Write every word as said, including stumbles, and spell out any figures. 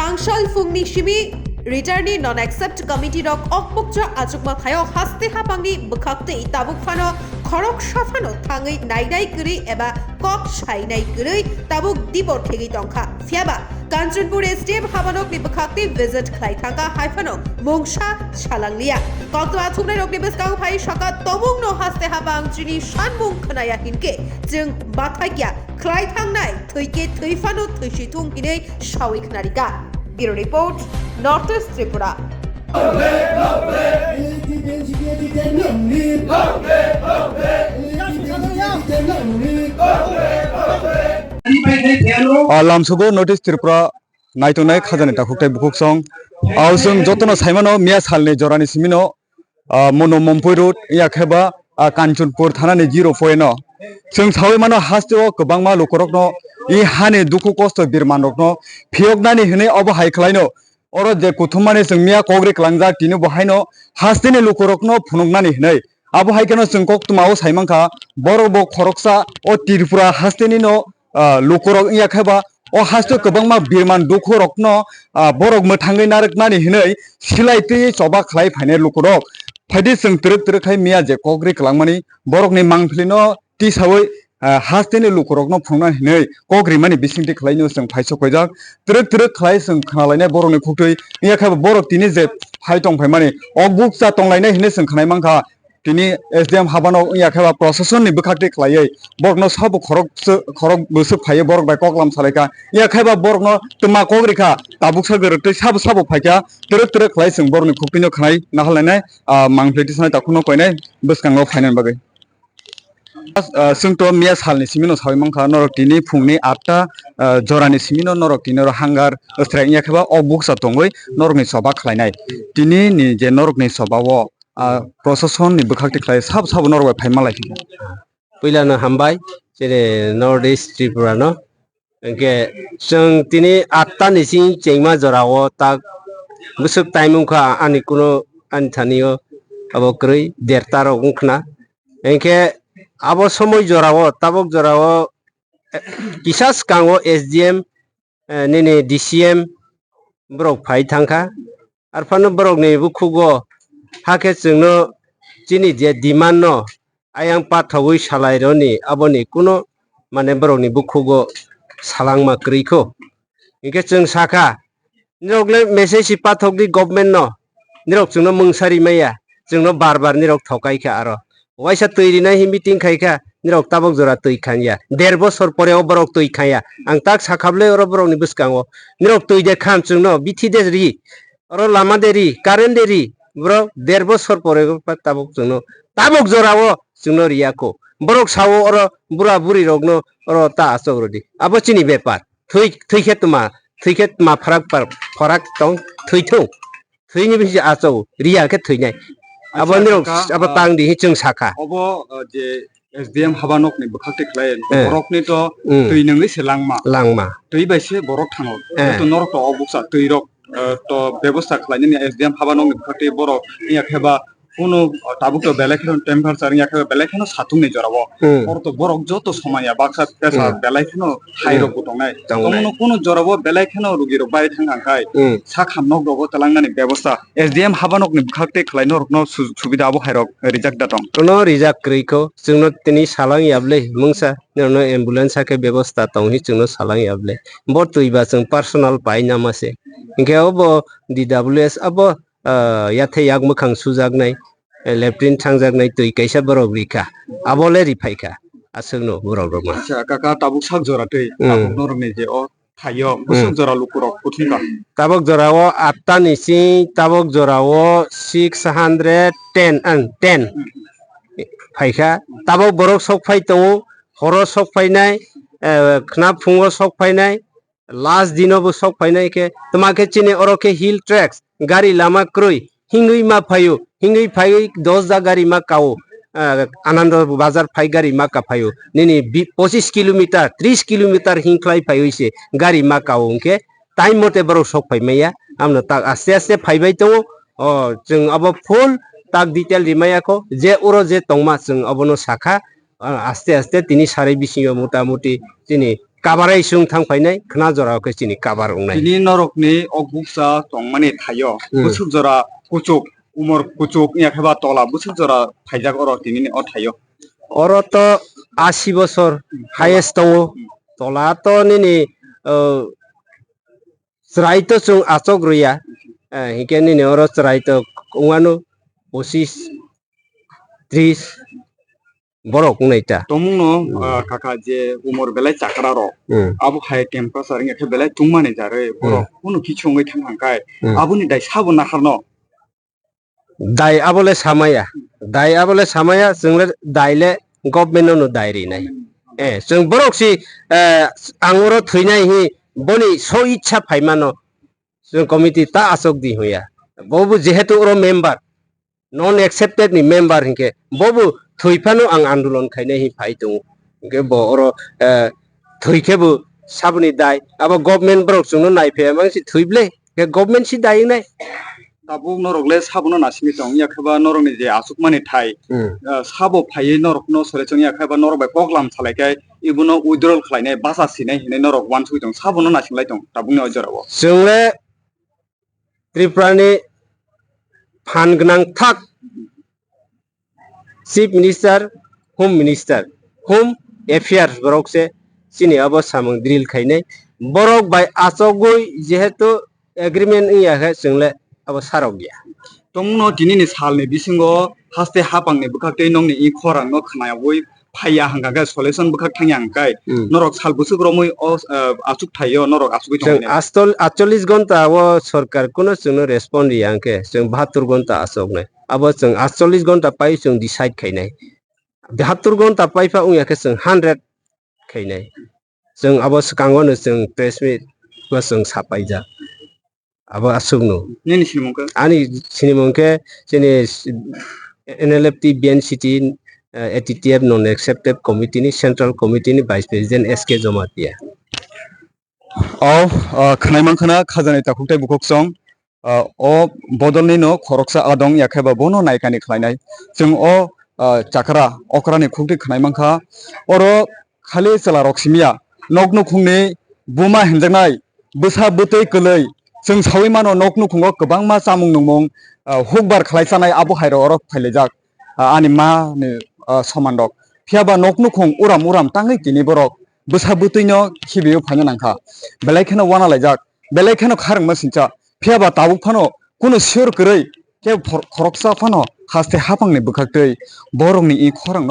Angshal phungni simi return ni non accept committee rok okpokcha achukma khayo haste hapangni bwkhaktwi tabuk phano khoroksa phano thangwi nainai kwrwi eba kok sainai kwrwi tabuk dibor khegwi tongkha. Phiyaba Kanchanpur S D M habanokni bwkhaktwi visit khlai thangkha hai phano mungsa salanglia. Koktwma thumnairokni bwskango phai saka tobungno haste hapang chini sanmung khnaya hinkhe chwng bathakya khlai thangnai thwikhe thwi phano thwisi thung hinwi sawi khnarikha. Bureau Report, North East Tripura. Ah, lamsogo North East Tripura naitongnai khajani takhuktai bukhuksong. Ah, chwng jotono saimano miya salni jorani simino ah, Mono Mompui Road, ya khe ba, ah, Kanchanpur thanani zero point o. Chwng saui mano, hasteo kwbangma lukurokno i hani dukhu kosto birmanrokno phiyoknani hwnwi obo hai khlaino. Oro je kuthumani chwng miya kok ri klangjak, tini bo haino hasteni lukurokno phunuknani hwnwi. Abo hai kheno chwng koktwmao sai mankha, borok bo khoroksa o Tripura hastenino ah, lukurok wngya khe ba o haste kwbangma birman dukhu rokno, ah, borok mwthangwi narwknani hinwi silai twi choba khlai phainai lukurok. Phaidi chwng twrwk twrwk khai miya je kok ri kwlangmani borokni mangpili no tisaui, ah, hasteni lukurokno phunukna hinwi kok rimani bisingtwi khlaino chwng phaiso koijak. Twrwk twrwk khlai chwng khnalainai borokni khuktwi wngya khe ba borok tini je phai tong phaimani o bukcha tonglainai hinwi chwng khnai mankha. Tini S D M habano wngya khe ba proshasonni bwkhaktwi khlaiwi borokno sabo khorok sw-, khorok bwswk phaiwi borok bai koklam salaikha. Wngya khe ba borokno twma kok rikha, tabuksa gwrwktwi sabo sabo phaikha, twrwk twrwk khlai chwng borokni khuktwino khnai naharlainai, ah, mangpili tisanai takhukno koinai bwskango phainani bagwi. Ah, chwngto miya salni simino saui mankha, norok tini phungni atta, ah, jorani simino norok tini oro hangar wngya khe ba o bukcha tongwi norokni choba khlainai. Tini ni je norokni choba o ah, proshasonni bwkhaktwi khlai sabo sabo norok bai phai manlai kha. Puilano hambai, chini North East Tripura no. Hinkhe chwng tini atta ni simi chengma jora o tak bwswk time wngkha ani kuno ani thani o abo kwrwi derta rok wngkhna. Hinkhe abo somoi jora o tabok jora o, eh, kisa swkang o S D M eh, nini D C M borok phai thangkha. Arphano borokni bukhugo hakhe chwngno chini je demand no ayang pathogwi salaironi aboni kuno mane borokni bukhugo salangma kwrwikho. Hinkhe chwng sakha, nirok le message si pathokdi government no, nirok chwngno mungsa rimaya, chwngno bar bar nirok thokaikha aro. Waisa twi rinai hinwi meeting khaikha, nirok tabok jora twi khanya. Der bosor pore o borok twi khanya. Ang tak sakha bwle oro borokni bwskango. Nirok twi de kham chwngno, bithi de ri. Oro lama de ri, current de ri. Borok der bosor pore o pa tabok chwngno. Tabok jora o chwngno riya kho. Borok sao oro bura buri rokno oro ta achok rwdi. Abo chini bepar. Thwi, thwi khe tma, thwi khe tma pharak par, pharak tong, thwi thung. Thwini bisi achau, riya khe thwinai. Abo nirok, kaka, abo ah, tang di hi chwng sakha. Obo, ah, je S D M habanokni bwkhak twi khlai, eh, borokni to, hmm, twi nungwi se langma. Langma. Twi bai se borok thango. Eh. Jehetu norok to o bukcha twi rok, ah, to bebosta khlainani S D M habanokni bwkhak twi borok wngya khe ba kunu, ah, tabuk to belai kheno temperature wngya khe ba belai kheno satung ni jora o. Hmm. Oro to borok joto somanya baksa tesa, hmm, belai kheno hai rok, hmm, bo tongnai. Tongnai. Omono kunu jora o belai kheno rugi rok bai thang thang khai. Hmm. Sakha nok rogo twlangnani bebosta S D M habanokni bwkhak tei khlai norokno su-, subida abo hai rok rijak da tong. Ono rijak kwrwi kho, chwngno tini salang yable mungsa, norokno ambulance hakhe bebosta tong hi chwngno salang yable. Bo twi ba chwng personal pai nama se. Hinkhe obo D W S abo, ah, yathai yak mwkhang sujaknai, eh, latrine thangjaknai twi kaisa borok rikha. Abo le riphaikha. Aswkno borok rok ma. Acha, kaka tabuk sak jora twi, hmm, tabuk norokni je o thaio, hmm, bwswk jora lukurok kuthumkha. Tabok jorao atta ni sing, tabok jorao six hundred ten, ang, ten phaikha. Tabok borok sok phai tongo, horo sok phainai, eh, khna phungo sok phainai, last dino bo sok phainai khe, tma khe chini oro khe hill tracks, gari lama kwrwi, hingwi ma phaio, hingwi phaiwi dos da gari ma kao, ah, Anando Bazar phai gari ma ka phaio, nini bi-, pochis kilometer, tris kilometer hingkhlai phaiwi se gari ma kao, hwnkhe time mote borok sok phai maya, amno tak aste aste phaibai tongo, o, chwng abo full tak detail rimaya kho, je oro je tongma chwng abono sakha, ah, aste aste tini sari bisingo mota moti chini kabarai chwng thang phainai, khna jora o khe chini kabar wngnai. Tini norokni o bukcha tongmani thaio, hmm, bwswk jora kuchuk, umor kuchuk, wngya khe ba tola bwswk jora phaijak oro tinini o thaio. Oro to asi bosor highest tongo. Hmm. Tola to nini, uh, chwrai to chwng achok rwya, eh, hinkhe nini oro chwrai to wngmano pochis, tris borok wngnai ta. Tongmungno, hmm, ah, kaka je umor belai chakra rok, hmm, abo hai temperature wngya khe belai tungmani jarwi borok, hmm, kunu kichu wngwi thang thang khai, hmm, aboni dai sabo naharno. Dai abole samaya, dai abole samaya, chwngle dai le government no dai rinai. Eh, chwng borok si, eh, ang oro thwinai hi boni so ichha phaimano chwng committee ta achok di hoya. Bobo jehetu oro member, non accepted ni member hinkhe bobo thwi phano ang andolon khainai hi phai tongo. Hinkhe bo oro, eh, thwi khe bo saboni dai, abo government borok chwngno nai phaiya mang si thwi ble. Khe government si dayung nai. Tabuk norok le sabono nasingwi tong, ya khe ba norokni je achukmani thai, hmm, ah, sabo phaiwi norokno sole chong ya khe ba norok bai koklam salai khe ibuno withdrawal khlainai, basa sinai hinwi norok uansugwi tong, sabono nasinglai tong tabukni o jorao. Chwng le Tripura ni phan gwnang thak Chief Minister, Home Minister, Home Affairs borok se chini abo samung drill khainai. Borok bai achogwi jehetu agreement wngya khe chwng le abo sarok ya. Tongno tinini salni bisingo haste hapangni bwkhaktwi nongni i khorangno khnayawi phaiya hwnkha khe solution bwkhak thangya hwnkhe, hmm, norok sal bwswk romwi o, eh, achuk thaio norok achugwi chwng tongmani. Astol-, atchollis gonta o sorkar kuno chwngno respond riya hwnkhe chwng bahattur gonta achoknai. Abo chwng atchollis gonta pai chwng decide khainai. Bahattur gonta pai pha wngya khe chwng hundred khainai. Chwng abo swkango no chwng press meet bo chwng sapaijak. Abo aswkno. Nini sinimung khe? Ani sinimung khe chini N L F T B N C T, eh, A T T F non accepted committee ni central committee ni vice president S K Jomatia. O, ah, khwnai mankha na khajani takhuk tei bukhuk song. Ah, o bodolni no khoroksa adong ya khe ba bono naikani khlainai. Chwng o, ah, chakra okrani khukti khwnai mankha. Oro khali chwla rok simiya nok nukhungni buma hinjaknai bwsa bwtwi kwlwi chwng sawi mano nok nukhungo kwbangma chamung nungmung, ah, hukbar khlai chanai abo hai rok oro phailaijak, ah, ani ma ni, ah, soman rok. Phiya ba nok nukhung uram uram tangwi tini borok bwsa bwtwi no khibiwi phaina nangkha. Belai kheno wana laijak, belai kheno kharwngma sincha. Phiya ba tabuk phano kunu sure kwrwi khe khor-, khoroksa phano haste haphangni bwkhaktwi borokni i khorang